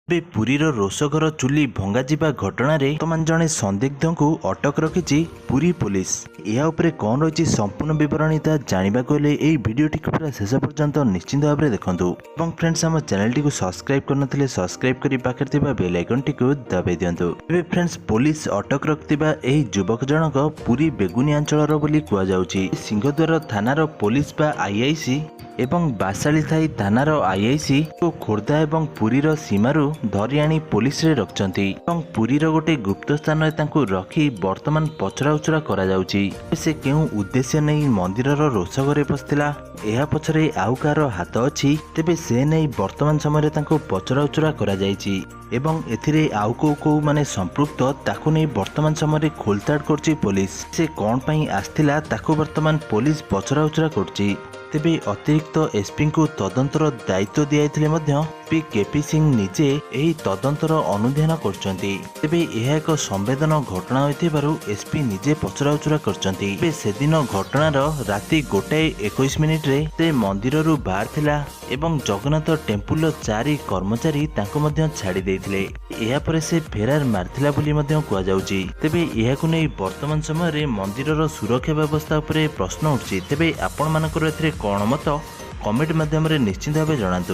ଏବେ ପୁରୀର ରୋଷଘର ଚୁଲି ଭଙ୍ଗାଯିବା ଘଟଣାରେ ବର୍ତ୍ତମାନ ଜଣେ ସନ୍ଦିଗ୍ଧଙ୍କୁ ଅଟକ ରଖିଛି ପୁରୀ ପୋଲିସ। ଏହା ଉପରେ କ'ଣ ରହିଛି ସମ୍ପୂର୍ଣ୍ଣ ବିବରଣୀ, ତାହା ଜାଣିବାକୁ ହେଲେ ଏହି ଭିଡ଼ିଓଟିକୁ ପୁରା ଶେଷ ପର୍ଯ୍ୟନ୍ତ ନିଶ୍ଚିତ ଭାବରେ ଦେଖନ୍ତୁ ଏବଂ ଫ୍ରେଣ୍ଡସ୍, ଆମ ଚ୍ୟାନେଲଟିକୁ ସବସ୍କ୍ରାଇବ୍ କରିନଥିଲେ ସବସ୍କ୍ରାଇବ୍ କରି ପାଖରେ ଥିବା ବେଲ୍ ଆଇକନ୍ଟିକୁ ଦବାଇ ଦିଅନ୍ତୁ। ଏବେ ଫ୍ରେଣ୍ଡସ୍, ପୋଲିସ ଅଟକ ରଖିଥିବା ଏହି ଯୁବକ ଜଣକ ପୁରୀ ବେଗୁନିଆ ଅଞ୍ଚଳର ବୋଲି କୁହାଯାଉଛି। ସିଂହଦ୍ୱାର ଥାନାର ପୋଲିସ ବା ଆଇଆଇସି ଏବଂ ବାସାଳିସାହି ଥାନାର ଆଇଆଇସି ଓ ଖୋର୍ଦ୍ଧା ଏବଂ ପୁରୀର ସୀମାରୁ ଧରି ଆଣି ପୋଲିସରେ ରଖିଛନ୍ତି ଏବଂ ପୁରୀର ଗୋଟେ ଗୁପ୍ତ ସ୍ଥାନରେ ତାଙ୍କୁ ରଖି ବର୍ତ୍ତମାନ ପଚରାଉଚରା କରାଯାଉଛି। ସେ କେଉଁ ଉଦ୍ଦେଶ୍ୟ ନେଇ ମନ୍ଦିରର ରୋଷଘରେ ପଶିଥିଲା, ଏହା ପଛରେ ଆଉ କାହାର ହାତ ଅଛି, ତେବେ ସେ ନେଇ ବର୍ତ୍ତମାନ ସମୟରେ ତାଙ୍କୁ ପଚରାଉଚରା କରାଯାଇଛି ଏବଂ ଏଥିରେ ଆଉ କେଉଁ କେଉଁ ମାନେ ସମ୍ପୃକ୍ତ ତାକୁ ନେଇ ବର୍ତ୍ତମାନ ସମୟରେ ଖୋଳତାଡ଼ କରୁଛି ପୋଲିସ। ସେ କ'ଣ ପାଇଁ ଆସିଥିଲା ତାକୁ ବର୍ତ୍ତମାନ ପୋଲିସ ପଚରାଉଚରା କରୁଛି। ତେବେ ଅତିରିକ୍ତ ଏସ୍ପିଙ୍କୁ ତଦନ୍ତର ଦାୟିତ୍ୱ ଦିଆଯାଇଥିଲେ ମଧ୍ୟ ପି କେପି ସିଂ ନିଜେ ଏହି ତଦନ୍ତର ଅନୁଧ୍ୟାନ କରୁଛନ୍ତି। ତେବେ ଏହା ଏକ ସମ୍ବେଦନ ଘଟଣା ହୋଇଥିବାରୁ ଏସ୍ପି ନିଜେ ପଚରାଉଚରା କରିଛନ୍ତି। ତେବେ ସେଦିନ ଘଟଣାର ରାତି 1:21ରେ ସେ ମନ୍ଦିରରୁ ବାହାରିଥିଲା ଏବଂ ଜଗନ୍ନାଥ ଟେମ୍ପୁଲର 4 କର୍ମଚାରୀ ତାଙ୍କୁ ମଧ୍ୟ ଛାଡ଼ି ଦେଇଥିଲେ। ଏହାପରେ ସେ ଫେରାର ମାରିଥିଲା ବୋଲି ମଧ୍ୟ କୁହାଯାଉଛି। ତେବେ ଏହାକୁ ନେଇ ବର୍ତ୍ତମାନ ସମୟରେ ମନ୍ଦିରର ସୁରକ୍ଷା ବ୍ୟବସ୍ଥା ଉପରେ ପ୍ରଶ୍ନ ଉଠୁଛି। ତେବେ ଆପଣମାନଙ୍କର ଏଥିରେ କ'ଣ ମତ, କମେଣ୍ଟ ମାଧ୍ୟମରେ ନିଶ୍ଚିତ ଭାବେ ଜଣାନ୍ତୁ।